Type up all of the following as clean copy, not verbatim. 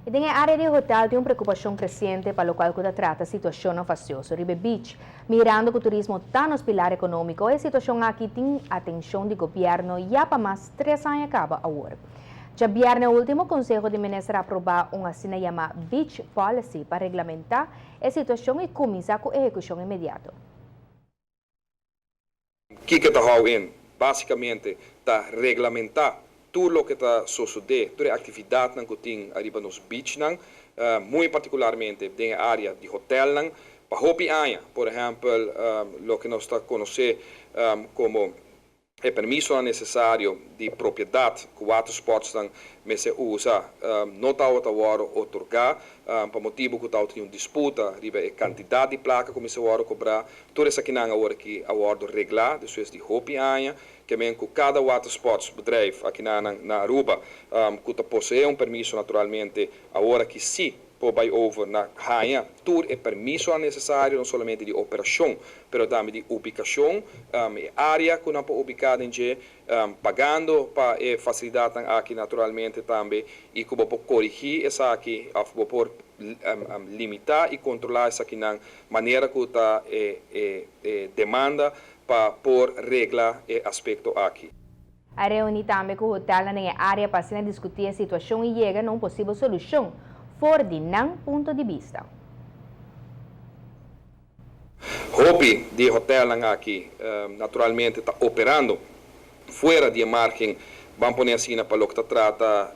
I den e área di hotel tin un preokupashon kresiente pa loke ku ta trata situashon fastioso riba beach. Mirando ku turismo ta nos pilar ekonómiko, e situashon aki tin atenshon di gobièrnu ya pa mas 3 aña kaba awor. Djabièrnè último, Konseho di Minister a aprobá un asina yamá Beach Policy pa reglamentá e situashon i kuminsá ku ehekushon inmediato. Kiko ta hou in? Básikamente, ta reglamentá tur loke ta susedé, tur e aktividatnan ku tin ariba nos beachnan, muy partikularmente den e área di hotelnan, pa hopi aña, por ehèmpel, loke nos ta konosé komo e permiso nesesario di propiedat ku watersportsnan mester usa, no tabata wòrdu otorgá pa motibu ku tabatin un disputa riba e kantidat di plaka ku mester wòrdu kobrá. Tur esakinan awor aki a wòrdu reglá despues di hopi aña, ke men ku kada watersports bedrijf aki na Aruba ku ta poseé un permiso naturalmente awor aki sí por bai over na haña tur e permiso nesesario, no solamente di operashon, pero tambe di ubikashon, e área ku nan por ubiká den, pagando pa e fasilidat aki naturalmente tambe, i ku por korigí esaki òf por limitá i kontrolá esakinan manera ku ta e demanda pa por regla e aspekto aki. A reuní tambe ku hotel den e área pa diskutí e situashon i yega na un posibel solushon for di nan punto di bista. Hopi di hotelnan aki naturalmente ta operando fuera di margen, ban pone asina, pa loke ta trata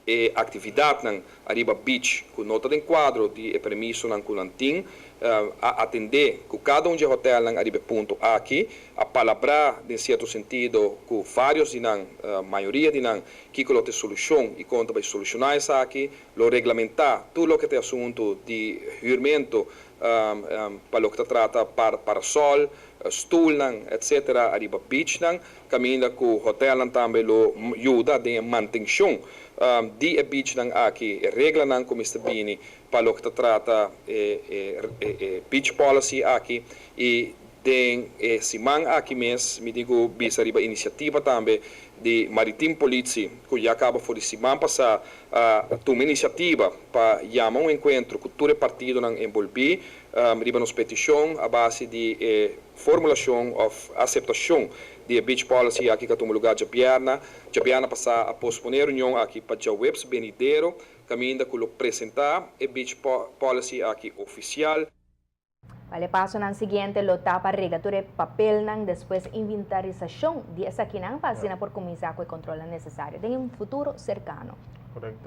e aktividatnan ariba beach ku no ta den kuadro di e permisonan ku nan tin. A atendé ku kada un di hotelnan ariba e punto aki, a palabrá den sierto sentido ku vários di nan, mayoria di nan, kiko lo ta e solushon i kon ta bai solushoná esaki. Lo reglamentá tur loke ta e asuntu di hürmentu pa loke ta trata parasol, stoelnan, etc. Ariba beachnan, kaminda ku hotelnan tambe lo yuda den mantenshon di e beachnan aki, e reglanan ku mester bini pa loke ta trata e beach policy aki. I den e siman aki mes, mi tin ku bisa, riba inisiativa tambe di Maritime Politie, ku ya kaba for di siman pasá a tuma inisiativa pa yama un enkuentro ku tur e partidonan enbolbí riba nos petishon a base di e formulashon òf aseptashon di e beach policy aki ku a tuma lugá djabièrnè. Djabièrnè pasá a posponé e reunion aki pa djaweps benidero, kaminda ku lo presentá e beach policy aki ofisial. Vale pasonan siguiente lo ta pa regla tur e papelnan, despues inventarisashon di esakinan pa asina por kuminsá ku e kontrol nesesario den un futuro serkano. Korekto.